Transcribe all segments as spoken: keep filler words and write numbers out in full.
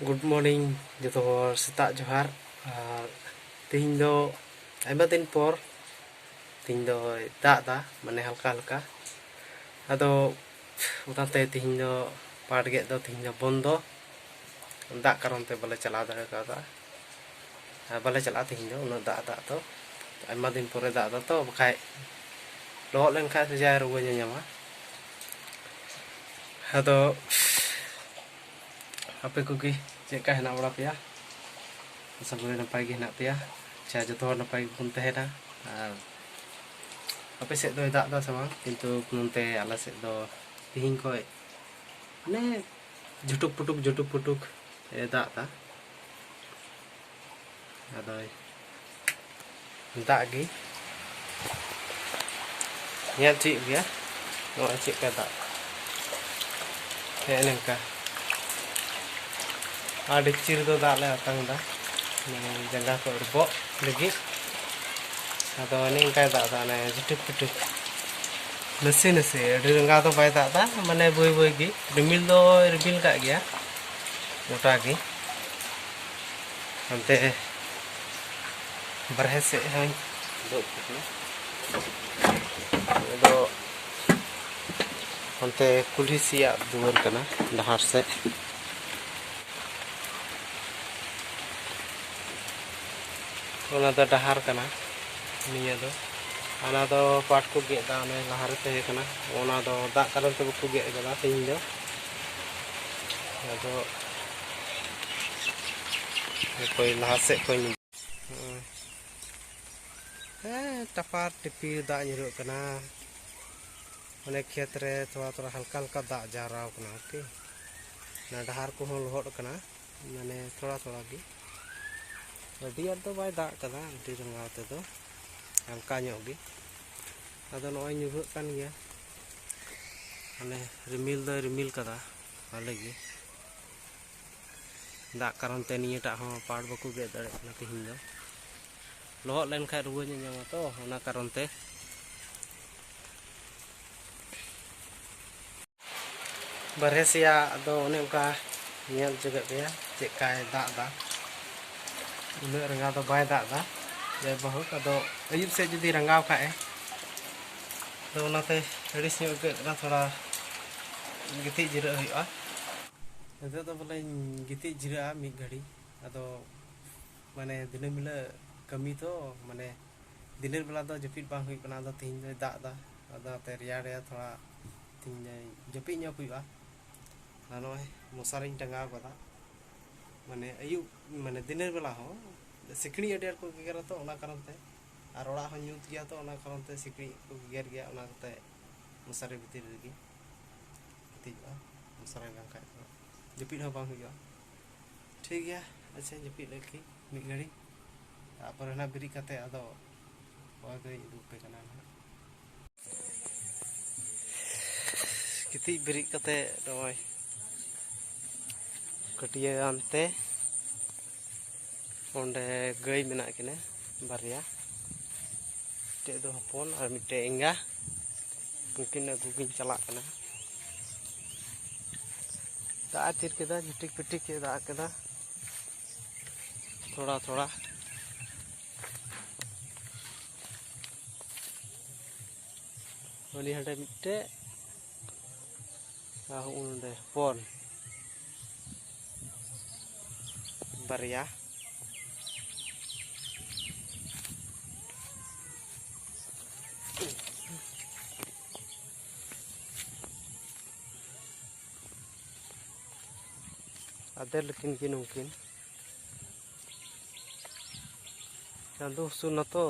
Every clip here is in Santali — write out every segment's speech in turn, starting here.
Good morning ᱡᱚᱛᱚ ᱦᱚᱲ, ᱥᱮᱛᱟᱜ ᱡᱚᱦᱟᱨ᱾ ᱟᱨ ᱛᱮᱦᱮᱧ ᱫᱚ ᱟᱭᱢᱟ ᱫᱤᱱ ᱯᱚᱨ ᱛᱮᱦᱮᱧ ᱫᱚᱭ ᱫᱟᱜ ᱮᱫᱟ, ᱢᱟᱱᱮ ᱦᱟᱞᱠᱟ ᱦᱟᱞᱠᱟ᱾ ᱟᱫᱚ ᱚᱱᱟᱛᱮ ᱛᱮᱦᱮᱧ ᱫᱚ ᱯᱟᱴ ᱜᱮᱫ ᱫᱚ ᱛᱮᱦᱮᱧ ᱫᱚ ᱵᱚᱱᱫᱚ, ᱫᱟᱜ ᱠᱟᱨᱚᱱ ᱛᱮ ᱵᱟᱞᱮ ᱪᱟᱞᱟᱣ ᱫᱟᱲᱮ ᱠᱟᱣᱫᱟ᱾ ᱟᱨ ᱵᱟᱞᱮ ᱪᱟᱞᱟᱜᱼᱟ ᱛᱮᱦᱮᱧ ᱫᱚ, ᱩᱱᱟᱹᱜ ᱫᱟᱜ ᱫᱟᱜ ᱫᱚ, ᱟᱭᱢᱟ ᱫᱤᱱ ᱯᱚᱨᱮ ᱫᱟᱜ ᱫᱟ ᱛᱚ, ᱵᱟᱠᱷᱟᱡ ᱞᱚᱦᱚᱫ ᱞᱮᱱᱠᱷᱟᱡ ᱥᱮ ᱡᱟᱦᱟᱸᱭ ᱨᱩᱣᱟᱹ ᱧᱟᱧᱟᱢᱟ᱾ ᱟᱫᱚ ᱟᱯᱮ ᱠᱚᱜᱮ ᱪᱮᱫ ᱞᱮᱠᱟ ᱦᱮᱱᱟᱜ ᱵᱟᱲᱟ ᱯᱮᱭᱟ? ᱟᱥᱟ ᱠᱚᱨᱮ ᱱᱟᱯᱟᱭ ᱜᱮ ᱦᱮᱱᱟᱜ ᱯᱮᱭᱟ᱾ ᱟᱪᱪᱷᱟ, ᱡᱚᱛᱚ ᱦᱚᱲ ᱱᱟᱯᱟᱭ ᱜᱮᱵᱚᱱ ᱛᱟᱦᱮᱱᱟ᱾ ᱟᱨ ᱟᱯᱮ ᱥᱮᱫ ᱫᱚᱭ ᱫᱟᱜ ᱮᱫᱟ ᱥᱮ ᱵᱟᱝ? ᱠᱤᱱᱛᱩ ᱱᱚᱱᱛᱮ ᱟᱞᱮ ᱥᱮᱫ ᱫᱚ ᱛᱤᱦᱤᱧ ᱠᱷᱚᱡ ᱢᱟᱱᱮ ᱡᱷᱩᱴᱩᱠ ᱯᱩᱴᱩᱠ ᱡᱷᱩᱴᱩᱠ ᱯᱩᱴᱩᱠ ᱮ ᱫᱟᱜ ᱮᱫᱟ᱾ ᱟᱫᱚᱭ ᱫᱟᱜ ᱜᱮ ᱧᱮᱞ ᱦᱚᱪᱚᱭᱮᱫ ᱜᱮᱭᱟ᱾ ᱱᱚᱜᱼᱚᱭ ᱪᱮᱫ ᱞᱮᱠᱟ ᱫᱟᱜ, ᱦᱮᱸ, ᱱᱚᱝᱠᱟ ᱟᱹᱰᱤ ᱪᱤᱨ ᱫᱚ ᱫᱟᱜ ᱞᱮ ᱟᱛᱟᱝ ᱮᱫᱟ, ᱢᱟᱱᱮ ᱡᱟᱸᱜᱟ ᱠᱚ ᱟᱹᱨᱩᱵᱚᱜ ᱞᱟᱹᱜᱤᱫ᱾ ᱟᱫᱚ ᱚᱱᱮ ᱚᱱᱠᱟᱭ ᱫᱟᱜ ᱮᱫᱟ, ᱚᱱᱮ ᱡᱷᱤᱴᱤᱠ ᱯᱤᱴᱤᱠ, ᱱᱟᱥᱮ ᱱᱟᱥᱮ, ᱟᱹᱰᱤ ᱨᱟᱸᱜᱟᱣ ᱫᱚ ᱵᱟᱭ ᱫᱟᱜ ᱮᱫᱟ, ᱢᱟᱱᱮ ᱵᱟᱹᱭ ᱵᱟᱹᱭ ᱜᱮ᱾ ᱨᱤᱢᱤᱞ ᱫᱚᱭ ᱨᱤᱢᱤᱞ ᱠᱟᱜ ᱜᱮᱭᱟ ᱜᱚᱴᱟ ᱜᱮ᱾ ᱦᱟᱱᱛᱮ ᱵᱟᱨᱦᱮ ᱥᱮᱫ ᱦᱚᱸᱧ ᱫᱩᱲᱩᱵ ᱠᱟᱱᱟ᱾ ᱱᱚᱣᱟ ᱫᱚ ᱦᱟᱱᱛᱮ ᱠᱩᱞᱦᱤ ᱥᱮᱭᱟᱜ ᱫᱩᱣᱟᱹᱨ ᱠᱟᱱᱟ, ᱰᱟᱦᱟᱨ ᱥᱮᱫ᱾ ᱚᱱᱟ ᱫᱚ ᱰᱟᱦᱟᱨ ᱠᱟᱱᱟ ᱱᱤᱭᱟᱹ ᱫᱚ᱾ ᱚᱱᱟ ᱫᱚ ᱯᱟᱴ ᱠᱚ ᱜᱮᱫ ᱮᱫᱟ, ᱚᱱᱮ ᱞᱟᱦᱟᱨᱮ ᱛᱟᱦᱮᱸ ᱠᱟᱱᱟ, ᱚᱱᱟ ᱫᱚ ᱫᱟᱜ ᱠᱟᱨᱚᱱ ᱛᱮ ᱵᱟᱠᱚ ᱜᱮᱫ ᱠᱟᱫᱟ ᱛᱮᱦᱮᱧ ᱫᱚ᱾ ᱟᱫᱚ ᱚᱠᱚᱭ ᱞᱟᱦᱟ ᱥᱮᱫ ᱠᱷᱚᱱ ᱱᱚᱜᱼᱚᱭ᱾ ᱦᱮᱸ, ᱴᱟᱯᱟᱨ ᱴᱤᱯᱤᱨ ᱫᱟᱜ ᱧᱩᱨᱦᱟᱹᱜ ᱠᱟᱱᱟ᱾ ᱚᱱᱮ ᱠᱷᱮᱛ ᱨᱮ ᱛᱷᱚᱲᱟ ᱛᱷᱚᱲᱟ ᱦᱟᱞᱠᱟ ᱦᱟᱞᱠᱟ ᱫᱟᱜ ᱡᱟᱣᱨᱟᱣ ᱠᱟᱱᱟ ᱟᱨᱠᱤ᱾ ᱚᱱᱟ ᱰᱟᱦᱟᱨ ᱠᱚᱦᱚᱸ ᱞᱚᱦᱚᱫ ᱠᱟᱱᱟ, ᱢᱟᱱᱮ ᱛᱷᱚᱲᱟ ᱛᱷᱚᱲᱟ ᱜᱮ᱾ ᱟᱹᱰᱤ ᱟᱸᱴ ᱫᱚ ᱵᱟᱭ ᱫᱟᱜ ᱠᱟᱫᱟ, ᱟᱹᱰᱤ ᱨᱟᱸᱜᱟᱣ ᱛᱮᱫᱚ, ᱦᱟᱞᱠᱟ ᱧᱚᱜ ᱜᱮ᱾ ᱟᱫᱚ ᱱᱚᱜᱼᱚᱭ ᱧᱩᱨᱦᱟᱹᱜ ᱠᱟᱱ ᱜᱮᱭᱟ ᱢᱟᱱᱮ ᱨᱤᱢᱤᱞ ᱫᱚᱭ ᱨᱤᱢᱤᱞ ᱠᱟᱫᱟ ᱵᱷᱟᱞᱮ ᱜᱮ᱾ ᱫᱟᱜ ᱠᱟᱨᱚᱱ ᱛᱮ ᱱᱤᱭᱟᱹᱴᱟᱜ ᱦᱚᱸ ᱯᱟᱴ ᱵᱟᱠᱚ ᱜᱮᱫ ᱫᱟᱲᱮᱭᱟᱜ ᱠᱟᱱᱟ ᱛᱤᱦᱤᱧ ᱫᱚ᱾ ᱞᱚᱦᱚᱫ ᱞᱮᱱᱠᱷᱟᱱ ᱨᱩᱣᱟᱹ ᱧᱟᱧᱟᱢᱟ ᱛᱚ, ᱚᱱᱟ ᱠᱟᱨᱚᱱ ᱛᱮ᱾ ᱵᱟᱨᱦᱮ ᱥᱮᱭᱟᱜ ᱫᱚ ᱚᱱᱮ ᱚᱱᱠᱟ ᱧᱮᱞ ᱦᱚᱪᱚ ᱠᱮᱫ ᱯᱮᱭᱟ ᱪᱮᱫ ᱠᱟᱭ ᱫᱟᱜ ᱮᱫᱟ᱾ ᱩᱱᱟᱹᱜ ᱨᱟᱸᱜᱟᱣ ᱫᱚ ᱵᱟᱭ ᱫᱟᱜ ᱮᱫᱟ᱾ ᱡᱟᱭ ᱵᱟᱦᱳᱠ, ᱟᱫᱚ ᱟᱹᱭᱩᱵ ᱥᱮᱫ ᱡᱩᱫᱤ ᱨᱟᱸᱜᱟᱣ ᱠᱷᱟᱡ ᱮ, ᱟᱫᱚ ᱚᱱᱟᱛᱮ ᱟᱹᱲᱤᱥ ᱧᱚᱜ ᱟᱹᱭᱠᱟᱹᱜ ᱠᱟᱱᱟ, ᱛᱷᱚᱲᱟ ᱜᱤᱛᱤᱡ ᱡᱤᱨᱟᱹᱜ ᱦᱩᱭᱩᱜᱼᱟ᱾ ᱱᱤᱛᱚᱜ ᱫᱚ ᱵᱚᱞᱮᱧ ᱜᱤᱛᱤᱡ ᱡᱤᱨᱟᱹᱜᱼᱟ ᱢᱤᱫ ᱜᱷᱟᱹᱲᱤ᱾ ᱟᱫᱚ ᱢᱟᱱᱮ ᱫᱤᱱᱟᱹᱢ ᱦᱤᱞᱳᱜ ᱠᱟᱹᱢᱤ ᱛᱚ, ᱢᱟᱱᱮ ᱫᱤᱱᱮᱨ ᱵᱮᱞᱟ ᱫᱚ ᱡᱟᱹᱯᱤᱫ ᱵᱟᱝ ᱦᱩᱭᱩᱜ ᱠᱟᱱᱟ᱾ ᱟᱫᱚ ᱛᱮᱦᱮᱧ ᱫᱚᱭ ᱫᱟᱜ ᱮᱫᱟ, ᱟᱫᱚ ᱚᱱᱟᱛᱮ ᱨᱮᱭᱟᱲ ᱨᱮᱭᱟᱲ ᱛᱷᱚᱲᱟ ᱛᱮᱦᱮᱧ ᱫᱚ ᱡᱟᱹᱯᱤᱫ ᱧᱚᱜ ᱦᱩᱭᱩᱜᱼᱟ᱾ ᱟᱨ ᱱᱚᱜᱼᱚᱭ ᱢᱚᱥᱟᱨᱤᱧ ᱴᱟᱸᱜᱟᱣ ᱠᱟᱫᱟ, ᱢᱟᱱᱮ ᱟᱹᱭᱩᱵ, ᱢᱟᱱᱮ ᱫᱤᱱᱮᱨ ᱵᱮᱞᱟ ᱦᱚᱸ ᱥᱤᱠᱲᱤᱡ ᱟᱹᱰᱤ ᱟᱸᱴ ᱠᱚ ᱜᱮᱜᱮᱨᱟ ᱛᱚ, ᱚᱱᱟ ᱠᱟᱨᱚᱱ ᱛᱮ᱾ ᱟᱨ ᱚᱲᱟᱜ ᱦᱚᱸ ᱧᱩᱛ ᱜᱮᱭᱟ ᱛᱚ, ᱚᱱᱟ ᱠᱟᱨᱚᱱ ᱛᱮ ᱥᱤᱠᱲᱤᱡ ᱠᱚ ᱜᱮᱜᱮᱨ ᱜᱮᱭᱟ, ᱚᱱᱟ ᱠᱟᱛᱮ ᱢᱚᱥᱟᱨᱤ ᱵᱷᱤᱛᱤᱨ ᱨᱮᱜᱮ ᱜᱤᱛᱤᱡᱚᱜᱼᱟ᱾ ᱢᱚᱥᱟᱨᱤ ᱵᱟᱝ ᱠᱷᱟᱡ ᱫᱚ ᱡᱟᱹᱯᱤᱫ ᱦᱚᱸ ᱵᱟᱝ ᱦᱩᱭᱩᱜᱼᱟ᱾ ᱴᱷᱤᱠ ᱜᱮᱭᱟ, ᱟᱪᱪᱷᱟ, ᱡᱟᱹᱯᱤᱫ ᱞᱮᱜᱮ ᱢᱤᱫ ᱜᱷᱟᱹᱲᱤ, ᱛᱟᱨᱯᱚᱨᱮ ᱱᱟᱜ ᱵᱮᱨᱮᱫ ᱠᱟᱛᱮ ᱟᱫᱚ ᱚᱠᱚᱭ ᱫᱚᱧ ᱩᱫᱩᱜ ᱟᱯᱮ ᱠᱟᱱᱟ ᱱᱟᱜ᱾ ᱜᱤᱛᱤᱡ ᱵᱮᱨᱮᱫ ᱠᱟᱛᱮ ᱱᱚᱜᱼᱚᱭ ᱠᱟᱹᱴᱤᱭᱟᱹ ᱟᱱᱛᱮ ᱚᱸᱰᱮ ᱜᱟᱹᱭ ᱢᱮᱱᱟᱜ ᱠᱤᱱᱟᱹ ᱵᱟᱨᱭᱟ, ᱢᱤᱫᱴᱮᱡ ᱫᱚ ᱦᱚᱯᱚᱱ ᱟᱨ ᱢᱤᱫᱴᱮᱡ ᱮᱸᱜᱟ᱾ ᱩᱱᱠᱤᱱ ᱟᱹᱜᱩ ᱠᱤᱱ ᱪᱟᱞᱟᱜ ᱠᱟᱱᱟ᱾ ᱫᱟᱜ ᱮ ᱛᱷᱤᱨ ᱠᱮᱫᱟ, ᱡᱷᱤᱴᱤᱠ ᱯᱤᱴᱤᱠ ᱮ ᱫᱟᱜ ᱠᱮᱫᱟ ᱛᱷᱚᱲᱟ ᱛᱷᱚᱲᱟ᱾ ᱩᱱᱤ ᱦᱟᱸᱰᱮ ᱢᱤᱫᱴᱮᱡ, ᱟᱨ ᱦᱚᱸᱜᱼᱚ ᱱᱚᱰᱮ ᱦᱚᱯᱚᱱ ᱵᱟᱨᱭᱟ᱾ ᱟᱫᱮᱨ ᱞᱮᱠᱤᱱ ᱜᱮ ᱱᱩᱠᱤᱱ᱾ ᱪᱟᱸᱫᱚ ᱦᱟᱹᱥᱩᱨ ᱱᱟᱛᱚ,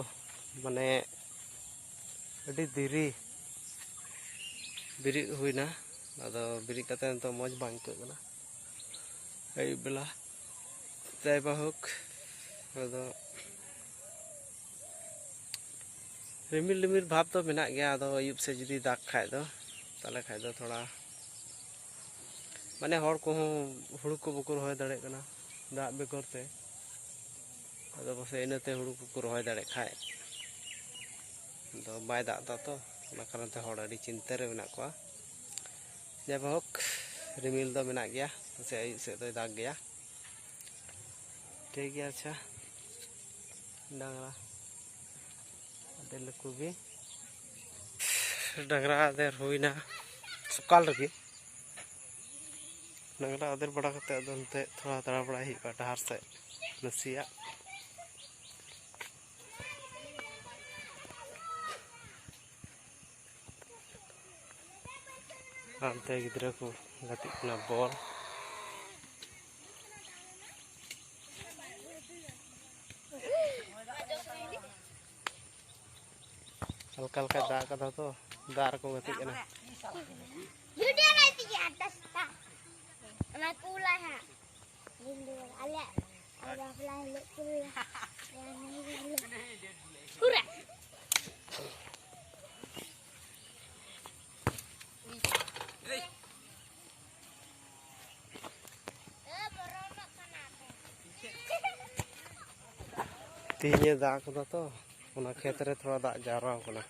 ᱢᱟᱱᱮ ᱟᱹᱰᱤ ᱫᱮᱨᱤ ᱵᱮᱨᱮᱫ ᱦᱩᱭᱱᱟ᱾ ᱟᱫᱚ ᱵᱮᱨᱮᱫ ᱠᱟᱛᱮ ᱱᱤᱛᱚᱜ ᱢᱚᱡᱽ ᱵᱟᱝ ᱟᱹᱭᱠᱟᱹᱜ ᱠᱟᱱᱟ ᱟᱹᱭᱩᱵ ᱵᱮᱞᱟ᱾ ᱡᱟᱭ ᱵᱟᱦᱳᱠ, ᱟᱫᱚ ᱨᱤᱢᱤᱞ ᱨᱤᱢᱤᱞ ᱵᱷᱟᱵᱽ ᱫᱚ ᱢᱮᱱᱟᱜ ᱜᱮᱭᱟ᱾ ᱟᱫᱚ ᱟᱹᱭᱩᱵ ᱥᱮᱫ ᱡᱩᱫᱤ ᱫᱟᱜᱽ ᱠᱷᱟᱡ ᱫᱚ, ᱛᱟᱦᱚᱞᱮ ᱠᱷᱟᱡ ᱫᱚ ᱛᱷᱚᱲᱟ, ᱢᱟᱱᱮ ᱦᱚᱲ ᱠᱚᱦᱚᱸ ᱦᱩᱲᱩ ᱠᱚ ᱵᱟᱠᱚ ᱨᱚᱦᱚᱭ ᱫᱟᱲᱮᱭᱟᱜ ᱠᱟᱱᱟ ᱫᱟᱜ ᱵᱮᱜᱚᱨ ᱛᱮ᱾ ᱟᱫᱚ ᱯᱟᱥᱮᱡ ᱤᱱᱟᱹᱛᱮ ᱦᱩᱲᱩ ᱠᱚᱠᱚ ᱨᱚᱦᱚᱭ ᱫᱟᱲᱮᱭᱟᱜ ᱠᱷᱟᱡ᱾ ᱟᱫᱚ ᱵᱟᱭ ᱫᱟᱜ ᱮᱫᱟ ᱛᱚ, ᱚᱱᱟ ᱠᱟᱨᱚᱱ ᱛᱮ ᱦᱚᱲ ᱟᱹᱰᱤ ᱪᱤᱱᱛᱟᱹ ᱨᱮ ᱢᱮᱱᱟᱜ ᱠᱚᱣᱟ᱾ ᱡᱟᱭ ᱦᱳᱠ, ᱨᱤᱢᱤᱞ ᱫᱚ ᱢᱮᱱᱟᱜ ᱜᱮᱭᱟ᱾ ᱥᱮ ᱟᱹᱭᱩᱵ ᱥᱮᱫ ᱫᱚᱭ ᱫᱟᱜᱽ ᱜᱮᱭᱟ᱾ ᱴᱷᱤᱠ ᱜᱮᱭᱟ, ᱟᱪᱪᱷᱟ, ᱰᱟᱝᱨᱟ ᱟᱫᱮᱨ ᱞᱮᱠᱚ ᱜᱮ᱾ ᱰᱟᱝᱨᱟ ᱟᱫᱮᱨ ᱦᱩᱭᱱᱟ ᱥᱚᱠᱟᱞ ᱨᱮᱜᱮ᱾ ᱰᱟᱝᱨᱟ ᱟᱫᱮᱨ ᱵᱟᱲᱟ ᱠᱟᱛᱮ ᱟᱫᱚ ᱱᱚᱛᱮ ᱛᱷᱚᱲᱟ ᱫᱟᱬᱟ ᱵᱟᱲᱟᱭ ᱦᱩᱭᱩᱜᱼᱟ ᱰᱟᱦᱟᱨ ᱥᱮᱫ ᱱᱟᱥᱮᱭᱟᱜ᱾ ᱦᱟᱱᱛᱮ ᱜᱤᱫᱽᱨᱟᱹ ᱠᱚ ᱜᱟᱛᱮᱜ ᱠᱟᱱᱟ ᱵᱚᱞ᱾ ᱦᱟᱞᱠᱟ ᱦᱟᱞᱠᱟ ᱫᱟᱜ ᱠᱟᱫᱟ ᱛᱚ, ᱫᱟᱜ ᱨᱮᱠᱚ ᱜᱟᱛᱮᱜ ᱠᱟᱱᱟ᱾ ᱵᱷᱤᱰᱤᱭᱳ ᱨᱮ ᱛᱤᱧᱟ ᱫᱚᱥᱴᱟ᱾ ᱚᱱᱟ ᱠᱩᱞᱟ ᱦᱟᱸᱜ᱾ ᱟᱞᱮ ᱵᱟᱯᱞᱟ ᱦᱤᱞᱳᱜ ᱠᱩᱞᱟ᱾ ᱯᱩᱨᱟ᱾ ᱛᱮᱦᱮᱧᱮ ᱫᱟᱜ ᱠᱟᱫᱟ ᱛᱚ, ᱚᱱᱟ ᱠᱷᱮᱛ ᱨᱮ ᱛᱷᱚᱲᱟ ᱫᱟᱜ ᱡᱟᱣᱨᱟ ᱠᱟᱱᱟ᱾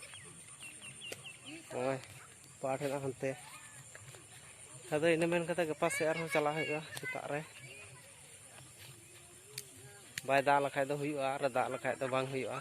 ᱱᱚᱜᱼᱚᱭ ᱯᱟᱴ ᱦᱮᱱᱟᱜᱼᱟ ᱦᱟᱱᱛᱮ᱾ ᱟᱫᱚ ᱤᱱᱟᱹ ᱢᱮᱱ ᱠᱟᱛᱮ ᱜᱟᱯᱟ ᱥᱮᱫ ᱟᱨᱦᱚᱸ ᱪᱟᱞᱟᱜ ᱦᱩᱭᱩᱜᱼᱟ ᱥᱮᱛᱟᱜ ᱨᱮ᱾ ᱵᱟᱭ ᱫᱟᱜ ᱞᱮᱠᱷᱟᱡ ᱫᱚ ᱦᱩᱭᱩᱜᱼᱟ, ᱟᱨ ᱫᱟᱜ ᱞᱮᱠᱷᱟᱡ ᱫᱚ ᱵᱟᱝ ᱦᱩᱭᱩᱜᱼᱟ᱾